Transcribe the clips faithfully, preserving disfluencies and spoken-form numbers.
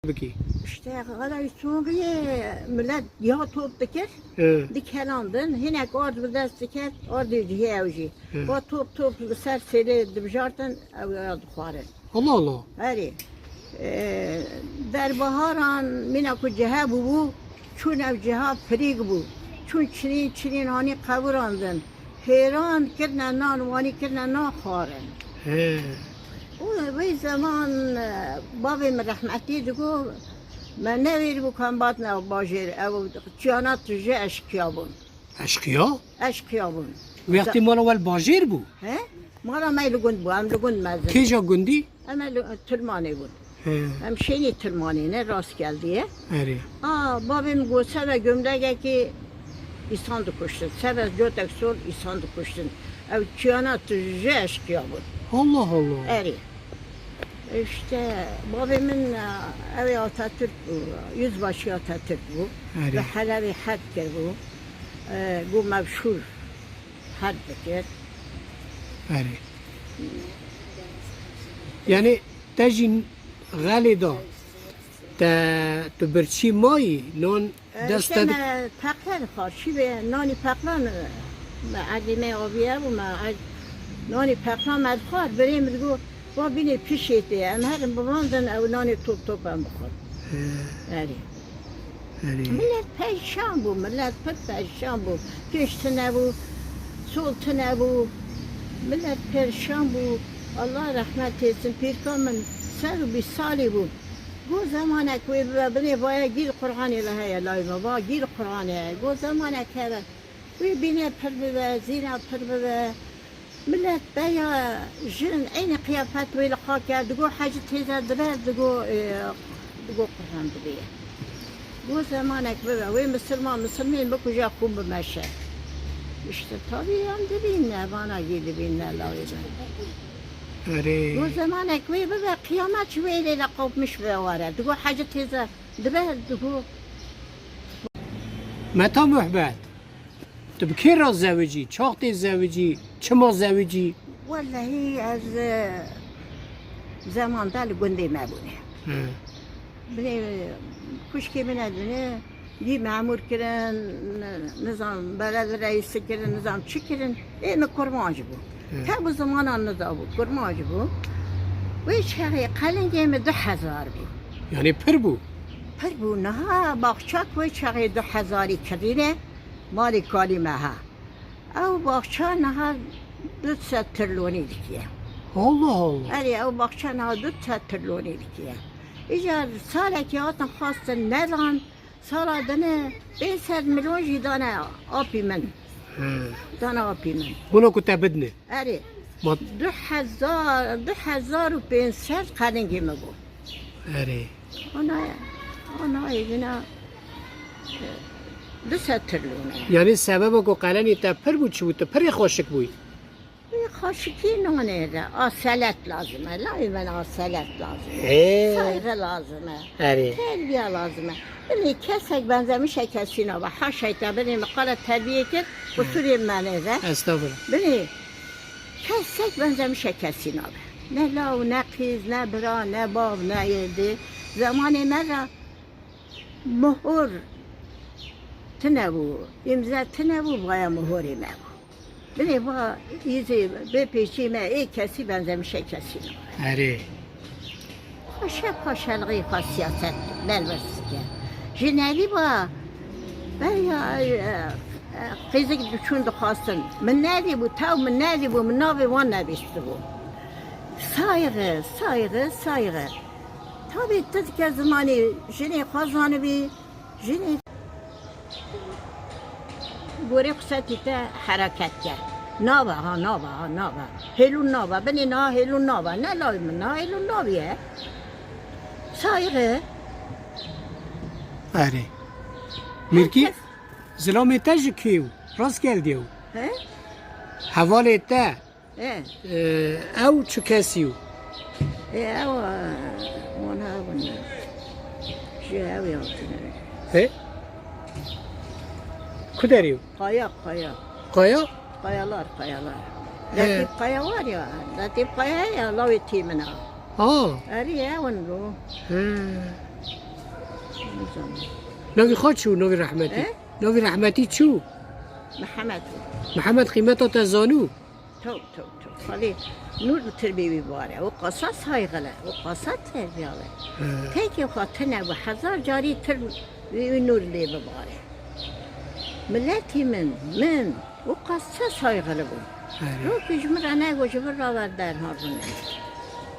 Bikî. İşte xalay Sûriyê millet ya top dikir, He. dikelandin, hinek ard bi dest diket, ardê cihê ew jî. He. Va top top li ser sêlê dibijartin, ew ya dixwarin. Allah Allah. Herî. E, derbiharan mîna ku cihe bûbû, çûn ew ciha firîg bû. Çûn çinîn çinîn hanî qewirandin. Hêran kirine nan, wanî kirine nan xwarin. He. Û wê zeman, e, bavê min rehmetî digo, me newêribû ku em batine bajêr, ew çiyana tije eşqiya bûn. Eşqiya? Eşqiya bûn. Wextê mala we li bajêr bû? He? Mala me li gund bû, em li gund mezin. Kêja gundî? Em li Tilmanê bûn. He. Em şênî Tilmanê ne, Rastgeldî ye. Erê. A, bavê min got, seve gumlegekê îsan dikuştin. Seve cotek sol îsan dikuştin. Ew çiyana tu ji eşqiya bûn. Allah Allah. Erê. İşte bavê min, e, ew ê Atatürk bû, yüzbaşî Atatürk bû. Erê. Bi Helebê herb kiribû. E, got me şûr herb dikir. Erê. Yani te jî xelê da. Te tu birçî mayî, non E, dest işte te di- me peqle dixwar, şîvê nanî peqlan, me erdê me aviye bû, me erd-, nanî peqlan me dixwar, birê min digot, va bînê pişê tê, em herin bimandin, ew nanê top top em bixwin. He. Erê. Erê. Millet perişan bû, millet pir perişan bû. Kiş tine bû, sol tine bû. Millet perişan bû. Allah rehmet etsin. Pîrka min sed û bîst salî bû. Got zemanek wê bibe binê vaya gîl Qur'anê li heye lay me. Va gîl Qur'anê heye. Got zemanek here. Wê bînê pir bibe, zîna pir bibe. Millet beya jin eynî qiyafet wê li xwe kir, digo Hecî têze dibe, digo, e, digo Qur'an dibê. Go zemanek bibe, wê misilman misilmên bikuje, xûn bimeşe. İşte tabii em dibîne, vana yê dibîne lawê me. Erê. Go zemanek wê bibe, qiyamet ji wê lê de qopmiş bibe were. Digo Hecî têze dibe, digo. Meta muhbet. Tu bi kê re zewicî? Çax tê zewicî? Çima zewicî? Wellehî ez, e, zeman de li gundê me bûne. He. Binê xwişkê min e dine, dî memûr kirin, nizam beled reîsî kirin, nizam çi kirin. Ê min kurmanc bû. He. Te bi zimanan nizabû, kurmanc bû. Wê çaxê qelingê min du hezar bû. Yani pir bû? Pir bû. Niha baxçak wê çaxê du hezarî kirîne. Malê kalî me ha. Ew baxça niha du sed trilonî dikiye. Allah Allah. Erê, ew baxça niha du sed trilonî dikiye. Îcar salekî hatin xwestin nedan, sala dine pênc sed milyon jî dane apî min. He. Dane apî min. Hûna ku te bidine. Erê. Ma- Du hezar, du hezar û pênc sed qelingê min bû. Erê. Ana, ana evine, e, du sed trilyon e. Yani sebeba ku qelenî te pir bû çi bû? Tu pirê xweşik bûyî? Wî xweşikî nanê re, aselet lazim e. Layê min aselet lazim e. He. Saygı lazim e. Erê. Terbiye lazim e. Binê kesek benzemişe kesî nabe. Haşay te binê min qala terbiyê kir, qusurê min e re. Estağfurullah. Binê kesek benzemişe kesî nabe. Ne law, ne qîz, ne bira, ne bav, ne êdî. Zemanê me re muhur tine bû, îmze tine bû, vaya muhurê me bû. Binê va îzê bê pêçî me ê kesî benzemişe kesî nabe. Erê. Paşa paşalığê xwe siyaset derbas dike. Ji nevî va, ben ya, e, e, qêzik diçûn dixwastin. Min nedî bû, taw min nedî bû, min navê wan nebîstibû. Saygı, saygı, saygı. Tabii tu dike zimanê jinê xwe zanibî, jinê gorê xwe setî te hereket ke. Nabe ha, nabe ha, nabe. Hêlûn nabe, binê niha hêlûn nabe. Ne lawê min niha hêlûn nabe ye. Saygı. Erê. Mirkî, zilamê te ji kê û? Rastgeldî û? He? Hevalê te. E. Ee, ew çi kesî û? E, ew, e, wana ew ne. Ji ew ya tine. He? Ku derê û? Qaya, qaya. Qaya? Qayalar, qayalar. He. Letîf Qaya var ya, Letîf Qaya ya, lawê tî min a. Ha. Erê, ew in lo. He. Navî xwe çû, navî rehmetî. E? Navî rehmetî çû? Mihemed bû. Mihemed qîmeta te zanû? Taw, taw, taw. Xalê Nûr li tirbê wî bibare. O qasa saygılı, o qasa terbiyalı. He. Tekê xwe tine bû, hezar carî tir wî, wî Nûr lê bibare. Miletî min, min, o qasa saygılı bû. He. Rokê ji min re nego, ji vir re ver derha rûne.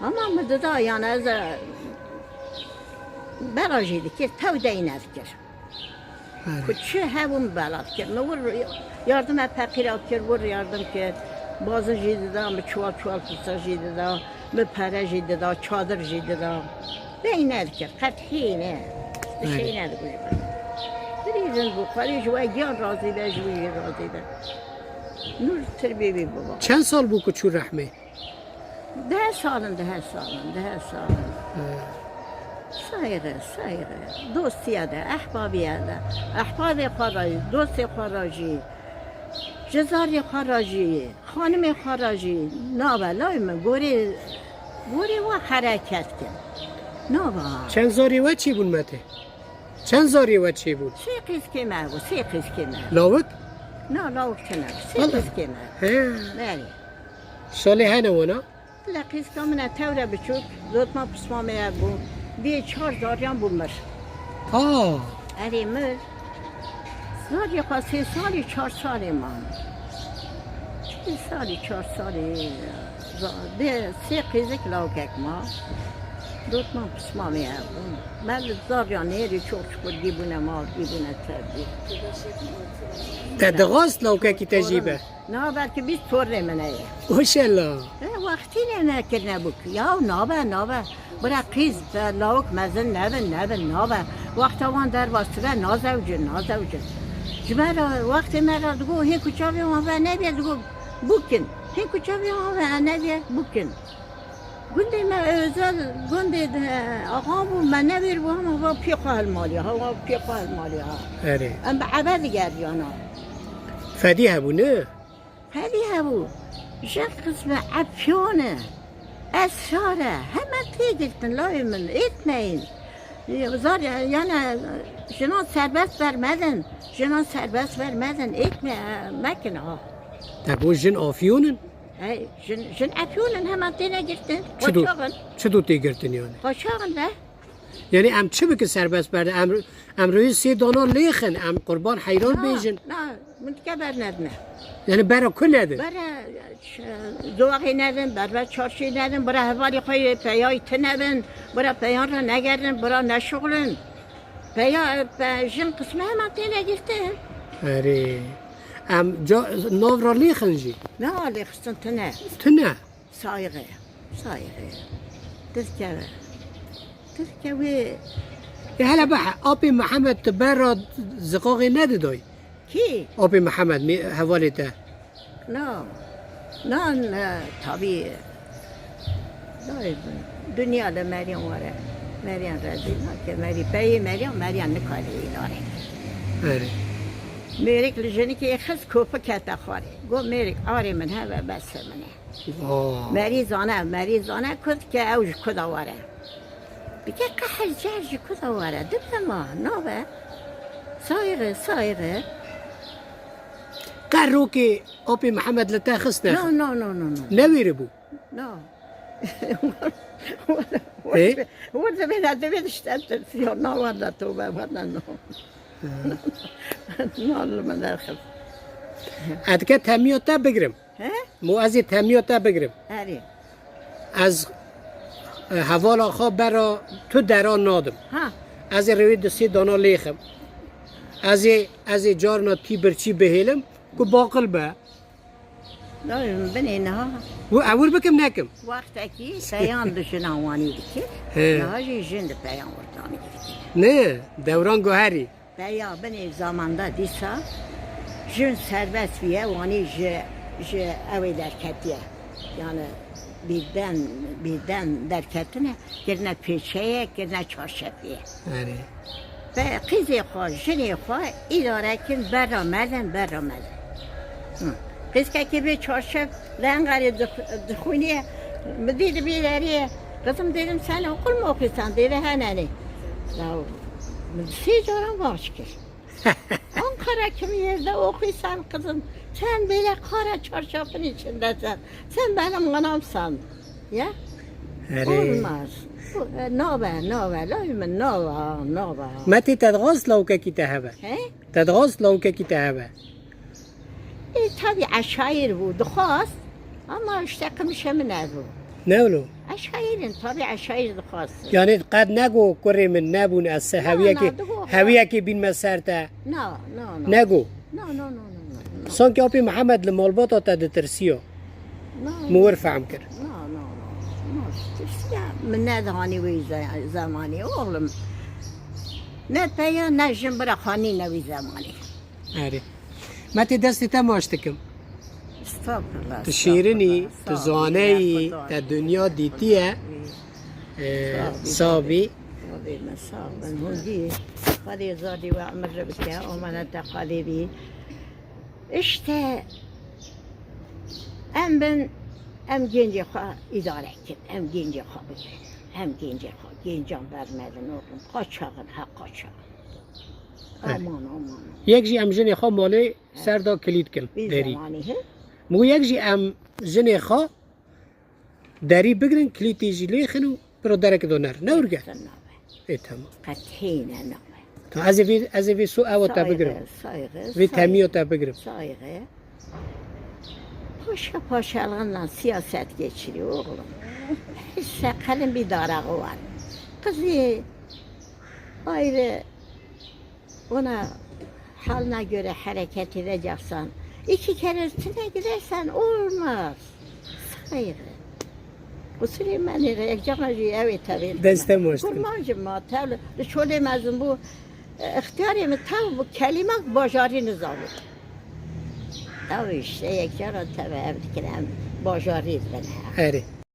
Ama min dida, yani ez, e, bela jî dikir, tew dey nedikir. Erê. Ku çi hebû min bela dikir. Min wir yardime feqîra kir, wir yardim kir. Bazin jî dida, min çuwal çuwal firsek jî dida, min pere jî dida, çadir jî dida. Dey nedikir, qet hî ne. Bi Erê. Şey nedibû ji min. Birî rind bû, xwedî ji we giyan razî be, ji wî jî razî be. Nûr tirbê wî biba. Çend sal bû ku çû rehmê? Deh salin, deh salin, deh salin. He. Saygı, saygı. Dostiye de, ehbabiye de. Ehbabê xwe re jî, dostê xwe re jî, cizarê xwe re jî, xanimê xwe re jî. Nabe, lay min, gorê, gorê we hereket kin. Nabe. Çend zarê we çêbûn Metê? Çend zarê we çêbûn? Sê qîzkê me bû, sê qîzkê me. Lawik? Na, lawik tune bû, sê Wala. Qîzkê me. He. Belê. Salê hene wana? Lê qîzka min e tewre biçûk, dotma pismamê ev bû. Vê çar zariyan bû mir. Ha. Erê mir. Zarê xwe sê salî, çar salî man. Sê salî, çar salî, za-, dê sê qîzik lawkek ma. Dotma pismamê ev bû. Me li zariyan nêrî çok çukur gî bûne mal, gî bûne tevdî. Te dixwast lawkekî te jî be? Na, belkî bîst tornê min heye. Maşallah. E, wextî ne nekirine bûk. Ya nabe, nabe. Bira qîz, e, lawik mezin nebin, nebin, nabe. Wexta wan derbas dibe, nazewcin, nazewcin. Ji me re, wextê me re digo, hê ku çavê wan ve nebiye, digo, bûkin. Hê ku çavê wan ve nebiye, bûkin. Gundê me, e, özel gundê de, axa bû, me newêr bû, hema va pê xwe hilmaliya, ha, va pê xwe hilmaliya, ha. Erê. Em bi ebe digeriyana. Fedî hebû, ne? Fedî hebû. Jin qisme efyon e. Esrar e. Heme tê girtin, layê min, êtmeyin. Zar, yani, jinan serbest vermedin. Jinan serbest vermedin. Êtme, mekin ha. Te got jin afyon in? Hey, jin, jin efyon in, heman têne girtin. Çi do, Qaçax in. Çi do tê girtin yani? Qaçax in be. Yani em çi bikin serbest berde? Em, em rûyê sê dana lêxin, em qurban heyran Na, bêjin. Na, min dike bernedine. Yani bera ku nedin? Bera, ş-, zoaxê nedin, berber çarşê nedin, bira hevalê xwe yê peyayî tine bin, bira peyan re negerin, bira neşuxulin. Peya, pe, jin qisme heman têne girtin. Erê. Em ca, nav ra lêxin jî? Na, lêxistin tine. Tine? Saygı, saygı. Tirke, tirke wê. E, hele be, apê Mihemed tu berra ziqaxê nedidoy? Kî? Apê Mihemed, mi-, hevalê te. Na, na, na, tabî. Dayê, dinya de meriyan were. Meriyan rezîl nake. Merî peyê meriyan, meriyan nikare îdare. Erê. Mêrik li jinikê xist, kopi kete xwarê. Got, mêrik, arê min heve, bes min e. Aa. Merî zane, merî zane ku dike ew ji ku de were. Dike qehir cer ji ku de were. Dibe ma, nabe. Saygı, saygı. Qerokê apê Mihemed li te xist ne? No, no, no, no, no. Ne wêrî bû? No. Ê? Werde bê, werde bê, işte, ya, na werde tobe, werde no. Hı. Na li min derxist. Ez dike temiya te bigirim. He? Mo ez ê temiya te bigirim. Erê. Ez, e, hevala xwe bera tu dera nadim. Ha. Ez ê rewê du sê dana lêxim. Ez ê, ez ê carna tî birçî bihêlim ku baqil be. Dayê, binê niha. Û ewir bikim nekim? Wextekî peyan di jinan wanî dikir. He. Niha jî jin di peyan wirdanî dikir. Ne, dewran guherî. Peya binê zamanda dîsa jin serbest bûye, wanî ji, ji ewê derketiye. Yani birden, birden derketine, kirine pêçeye, kirine çarşefê. Erê. Ve qîzê xwe, jinê xwe îdare kin, berra merdin, berra merdin. Hı. Qîzkekê bê çarşef li Enqerê dix-, dixwînê, min dî di bî derê, kızım dedim sen okul mu okuyorsun? Dedi he nene. Ya Min sê caran baş kir. Ankara kimi yerde okuyorsan kızım, sen böyle kara çarşafın içindesin. Sen benim kınamsan. Ya? Erê. Olmaz. Bu, e, nabe, nabe, lay min, nava, nava. Me tê te dixwast lawkekî te hebe. He? Te dixwast lawkekî te hebe. E, tabii eşair bû, dixwast. Ama işte kimse min nebû. Ne wilo? Eşairin, tabii eşair dixwast. Yani qet nego kurê min nebûn, ez se Na, hewiyekê, na, digo, hewiyekê bînme ser te. Na, na, na. Nego. Na, na, na, na, na, na. Sanki Apê Mihemed li malbata te ditirsiya. Na, Min wir fehm kir. Na, na, na. Na, tirsiya min nedihanî wî ze-, zemanî, oğlum. Ne peya, ne jin bira xanî ne wî zemanî. Erê. Me tê destê te maç dikim. Estağfurullah, Tu şîrin î, estağfurullah, tu sağ ol, zaneyî, Xuda te razı dunya olsun. Dîtiye. Ee, Sağ ol, sağ bî. Sağ ol, sağ ol. Hûn dî, Xwedê zadî we emir re bike, amanete Xwedê bî. İşte, em bin, em gencê xwe îdare kin, em gencê xwe bigirin. Em gencê xwe, gencan bernedin oğlum. Qaçaxin, ha qaçaxin. He. Aman, aman. Yek jî em jinê xwe malê ser da kilît kin Vî derî. Zemanî, he? Min got yek jî em jinê xwe derî bigirin, kilîtî jî lê xin û biro derek do ner. Ne urge? Qet nabe. Ê, tamam. Qet hêne nabe. Ta ez ê vê, ez ê vê su ewa te bigirim. Saygı, saygı, Vê saygı. Temiyo te bigirim. Saygı. Paşa paşalığından siyaset geçiriyor oğlum. Hiç sakalın bir darağı var. Kızı ayrı Ona haline göre hareket edeceksen, iki kere üstüne gidersen olmaz. Saygı. Kusur menî re yek cana jî ew ê tevê Deste mi açtın? Kurmancim ma, tevli, li çolê mezin bû, e, ixtiyarê min tev bû, kelîmek bajarî nizanî. Ew işte yek cana tevê ev dikin, em bajarî dibin he. Erê.